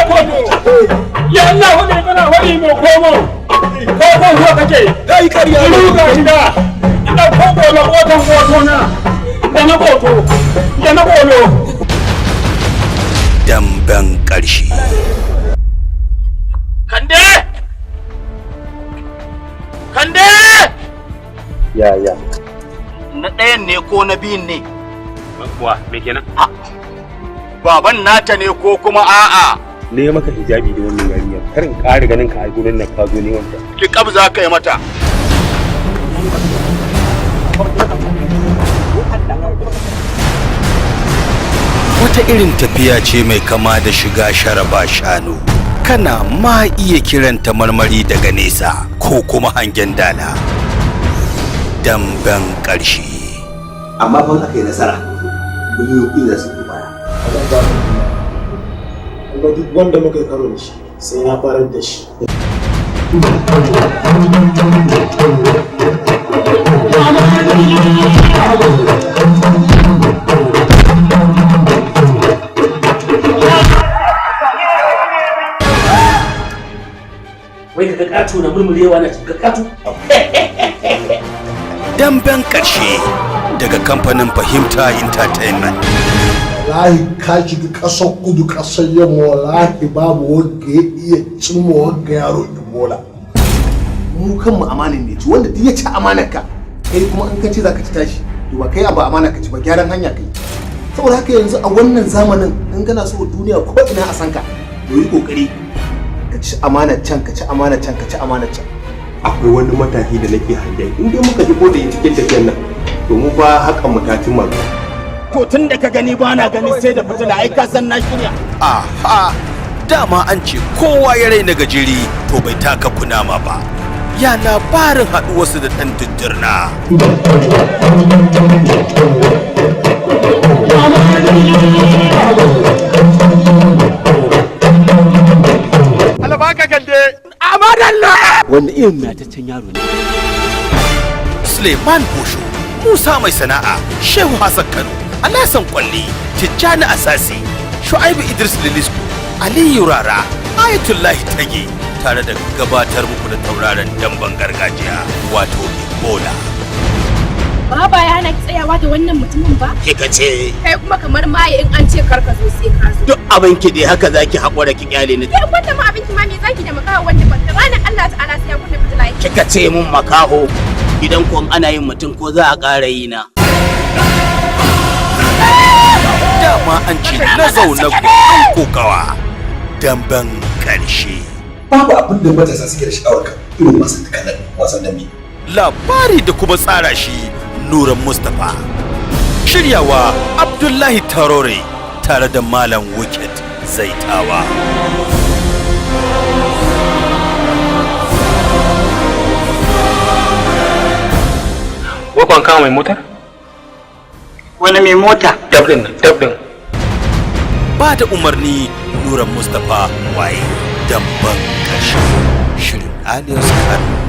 komo. Ya Allah wani kana wani mai komo. Ko ko ko kake? Kai kariya. Ruga shiga. Ina kogo la kotan koto na. Da na koto. Da na kolo. Damben ƙarshe. Kande! Kande! Ya ya. Na ɗayan ne ko na biyun ne? Wa me kenan? Baban nata ne ko kuma a'a? Ne maka hijabi da wannan yarinyar. Kar in ƙara ganin ka a gurin nan ka zo neman ta. Ki kabza ka yi mata. Wata irin tafiya ce mai kama da shiga sharaba shanu. Kana ma iya kiranta marmari daga nesa ko kuma hangen dala. Damben ƙarshe. Amma fa aka yi nasara, miliyoyi za su bi baya. Kuma duk wanda muka yi karo da shi sai na farar da shi. Wai kaga ƙato na murmurewa na ga ƙato. Damben ƙarshe daga kamfanin Fahimta Entertainment. Wallahi ka shiga ƙasar kudu ƙasar yamma, wallahi babu wanda ya iya cimma wanda yaro Ebola. Mu kanmu amanin ne ci, wanda duk ya ci amanar ka kai kuma in ka ce zaka ci tashi, to ba kai abu amana ka ci ba, gyaran hanya kai. Saboda haka yanzu a wannan zamanin in kana so duniya ko ina a san ka, to yi kokari ka ci amanar can, ka ci amanar can, ka ci amanar can. Akwai wani mataki da nake hangen in dai muka ji ko da cikin tafiyar nan, to mu fa hakan mu ta cimma ruwa. To tun da ka gani ba na gani sai da fitila, ai ka san na shirya. Aha, dama an ce kowa ya raina gajeri to bai taka kunama ba. Ya labarin haɗuwarsu da ɗan diddirna. Alabaka kande. Amadalla. Wanda irin mataccen yaro ne. Suleiman Bosho, Musa Mai Sana'a, Shehu Hassan Kano, Alhassan Kwalli, Tijjani Asasi, Shu'aibu Idris Lilisku, Aliyu Rara, Ayatullahi Tage, tare da gabatar muku da tauraron damben gargajiya wato Ebola. Baba ya hana ki tsayawa da wannan mutumin ba? Kika ce. Kai kuma kamar maye in an ce kar ka zo sai ka zo. Duk abin ki dai haka zaki haƙura ki kyale ni. Kai wanda ma abin ki ma me zaki da makaho wanda ba ranar Allah ta'ala sai ya kunna fitila. Kika ce mun makaho idan kun ana yin mutum ko za a ƙara yi na. Dama an ce na zaune an kokawa. Damben ƙarshe. Babu abin da matasa suke da sha'awar ka irin wasan kallon wasan dambe. Labari da kuma tsara shi Nuran Mustapha. Shiryawa Abdullahi Tarore tare da Malam Wicked Zaitawa. Wakon kama mai motar? Wani mai mota? Dab din, dab din. Ba da umarni Nuran Mustapha waye. Damben ƙarshe. Shirin Alias Kano.